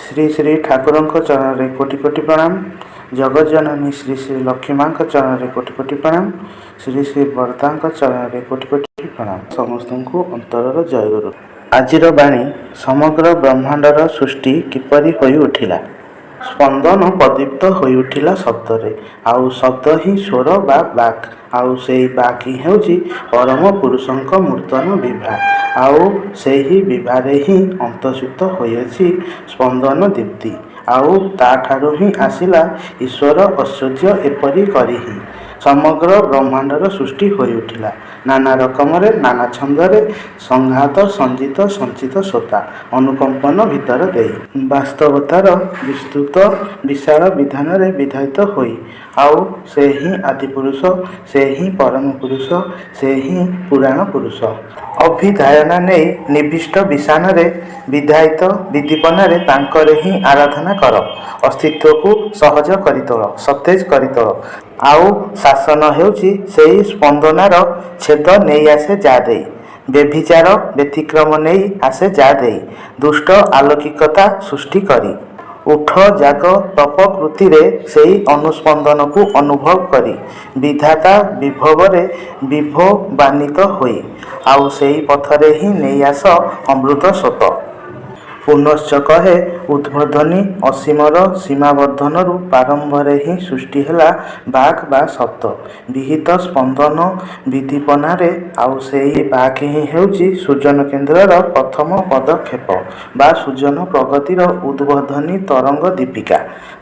ଶ୍ରୀ ଶ୍ରୀ ଠାକୁରଙ୍କ ଚରଣରେ କୋଟି କୋଟି ପ୍ରଣାମ। ଜଗତଜନନୀ ଶ୍ରୀ ଶ୍ରୀ ଲକ୍ଷ୍ମୀମାଙ୍କ ଚରଣରେ କୋଟି କୋଟି ପ୍ରଣାମ। ଶ୍ରୀ ଶ୍ରୀ ବରଦାଙ୍କ ଚରଣରେ କୋଟି କୋଟି ପ୍ରଣାମ। ସମସ୍ତଙ୍କୁ ଅନ୍ତରର ଜୟଗୁରୁ। ଆଜିର ବାଣୀ: ସମଗ୍ର ବ୍ରହ୍ମାଣ୍ଡର ସୃଷ୍ଟି କିପରି ହୋଇଉଠିଲା? ସ୍ପନ୍ଦନ ପ୍ରଦୀପ୍ତ ହୋଇଉଠିଲା ଶବ୍ଦରେ। ଆଉ ଶବ୍ଦ ହିଁ ସ୍ୱର ବା ବାକ୍। ଆଉ ସେଇ ବାକ୍ ହିଁ ହେଉଛି ପରମ ପୁରୁଷଙ୍କ ନୂତନ ବିଭା। ଆଉ ସେହି ବିଭାରେ ହିଁ ଅନ୍ତଃସ୍ୟୁତ ହୋଇଅଛି ସ୍ପନ୍ଦନ ଦୀପ୍ତି। ଆଉ ତା'ଠାରୁ ହିଁ ଆସିଲା ଈଶ୍ୱର ଐଶ୍ୱର୍ଯ୍ୟ। ଏପରି କରି ହିଁ ସମଗ୍ର ବ୍ରହ୍ମାଣ୍ଡର ସୃଷ୍ଟି ହୋଇଉଠିଲା ନାନା ରକମରେ, ନାନା ଛନ୍ଦରେ, ସଂଘାତ ସଞ୍ଜିତ ସଞ୍ଚିତ ସ୍ରୋତା ଅନୁକମ୍ପନ ଭିତର ଦେଇ, ବାସ୍ତବତାର ବିସ୍ତୃତ ବିଶାଳ ବିଧାନରେ ବିଧାୟିତ ହୋଇ। ଆଉ ସେ ହିଁ ଆଦିପୁରୁଷ, ସେ ହିଁ ପରମ ପୁରୁଷ, ସେ ହିଁ ପୁରାଣ ପୁରୁଷ। ଅଭିଧାୟନା ନେଇ ନିବିଷ୍ଟ ବିଶାନରେ ବିଧାୟିତ ବିଦୀପନାରେ ତାଙ୍କରେ ହିଁ ଆରାଧନା କର। ଅସ୍ତିତ୍ୱକୁ ସହଜ କରିତୋଳ, ସତେଜ କରିତୋଳ। ଆଉ ଶାସନ ହେଉଛି ସେଇ ସ୍ପନ୍ଦନାର ଛେଦ ନେଇଆସେ ଯା ଦେଇ, ବ୍ୟଭିଚାର ବ୍ୟତିକ୍ରମ ନେଇ ଆସେ ଯା ଦେଇ, ଦୁଷ୍ଟ ଆଲୌକିକତା ସୃଷ୍ଟି କରି। ଉଠ, ଜାଗ, ତପକୃତିରେ ସେଇ ଅନୁସ୍ପନ୍ଦନକୁ ଅନୁଭବ କରି, ବିଧାତା ବିଭବରେ ବିଭବାନ୍ୱିତ ହୋଇ। ଆଉ ସେଇ ପଥରେ ହିଁ ନେଇଆସ ଅମୃତ ସ୍ରୋତ। ପୁନଶ୍ଚ କହେ, ଉଦ୍ବୋଧନୀ ଅସୀମର ସୀମାବର୍ଦ୍ଧନରୁ ପ୍ରାରମ୍ଭରେ ହିଁ ସୃଷ୍ଟି ହେଲା ବାକ୍ ବା ଶବ୍ଦ ବିହିତ ସ୍ପନ୍ଦନ ବିଦୀପନାରେ। ଆଉ ସେଇ ବାକ୍ ହିଁ ହେଉଛି ସୃଜନ କେନ୍ଦ୍ରର ପ୍ରଥମ ପଦକ୍ଷେପ ବା ସୃଜନ ପ୍ରଗତିର ଉଦ୍ବୋଧନୀ ତରଙ୍ଗ ଦୀପିକା।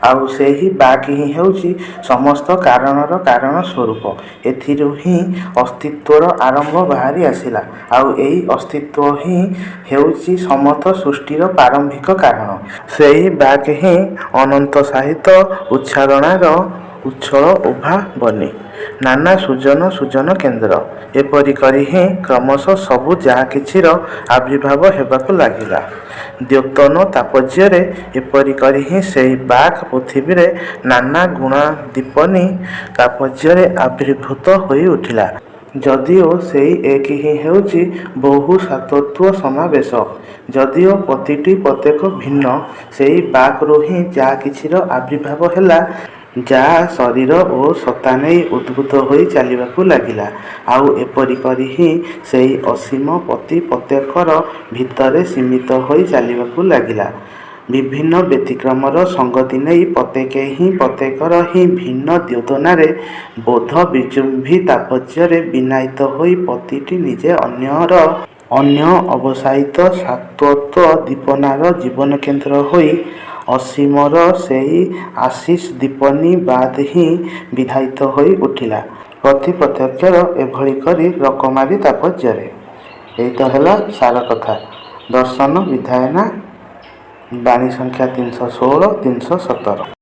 ଆଉ ସେହି ବାକ୍ ହିଁ ହେଉଛି ସମସ୍ତ କାରଣର କାରଣ ସ୍ୱରୂପ। ଏଥିରୁ ହିଁ ଅସ୍ତିତ୍ୱର ଆରମ୍ଭ ବାହାରି ଆସିଲା। ଆଉ ଏଇ ଅସ୍ତିତ୍ୱ ହିଁ ହେଉଛି ସମସ୍ତ ସୃଷ୍ଟିର ପ୍ରାରମ୍ଭିକ କାରଣ। ସେଇ ବାକ୍ ହିଁ ଅନନ୍ତଶାୟିତ ଉଚ୍ଚାରଣାର ଉଚ୍ଛଳ ଉଦ୍ଭାବନୀ ନାନା ସୃଜନ ସୃଜନ କେନ୍ଦ୍ର। ଏପରି କରି ହିଁ କ୍ରମଶଃ ସବୁ ଯାହାକିଛିର ଆବିର୍ଭାବ ହେବାକୁ ଲାଗିଲା ଦ୍ୟୋତନ ତାତ୍ପର୍ଯ୍ୟରେ। ଏପରି କରି ହିଁ ସେଇ ବାକ୍ ପୃଥିବୀରେ ନାନା ଗୁଣାଦୀପନୀ ତାତ୍ପର୍ଯ୍ୟରେ ଆବିର୍ଭୂତ ହୋଇଉଠିଲା। ଯଦିଓ ସେଇ ଏକ ହିଁ ହେଉଛି ବହୁ ସତ୍ତତ୍ତ୍ୱ ସମାବେଶ, ଯଦିଓ ପ୍ରତିଟି ପ୍ରତ୍ୟେକ ଭିନ୍ନ, ସେଇ ବାକ୍‌ରୁ ହିଁ ଯାହାକିଛିର ଆବିର୍ଭାବ ହେଲା, ଯାହା ଶରୀର ଓ ସତ୍ତା ନେଇ ଉଦ୍ଭୂତ ହୋଇ ଚାଲିବାକୁ ଲାଗିଲା। ଆଉ ଏପରି କରି ହିଁ ସେଇ ଅସୀମ ପ୍ରତି ପ୍ରତ୍ୟେକର ଭିତରେ ସୀମିତ ହୋଇ ଚାଲିବାକୁ ଲାଗିଲା ବିଭିନ୍ନ ବ୍ୟତିକ୍ରମର ସଙ୍ଗତି ନେଇ। ପ୍ରତ୍ୟେକେ ହିଁ ପ୍ରତ୍ୟେକର ହିଁ ଭିନ୍ନ ଦ୍ୟୋତନାରେ ବୋଧ ବିଜୃମ୍ଭି ତାତ୍ପର୍ଯ୍ୟରେ ବିନାୟିତ ହୋଇ ପ୍ରତିଟି ନିଜେ ଅନ୍ୟର ଅନ୍ୟ ଅବଶାୟିତ ସତ୍ତତ୍ତ୍ୱ ଦୀପନାର ଜୀବନକେନ୍ଦ୍ର ହୋଇ ଅସୀମର ସେଇ ଆଶିଷ ଦୀପନୀ ବାଦ୍ ହିଁ ବିଧାୟିତ ହୋଇ ଉଠିଲା ପ୍ରତି ପ୍ରତ୍ୟେକର ଏଭଳି କରି ରକମାରି ତାତ୍ପର୍ଯ୍ୟରେ। ଏଇତ ହେଲା ସାର କଥା। ଦର୍ଶନ ବିଧାୟନା, ବାଣୀ ସଂଖ୍ୟା 316, 317।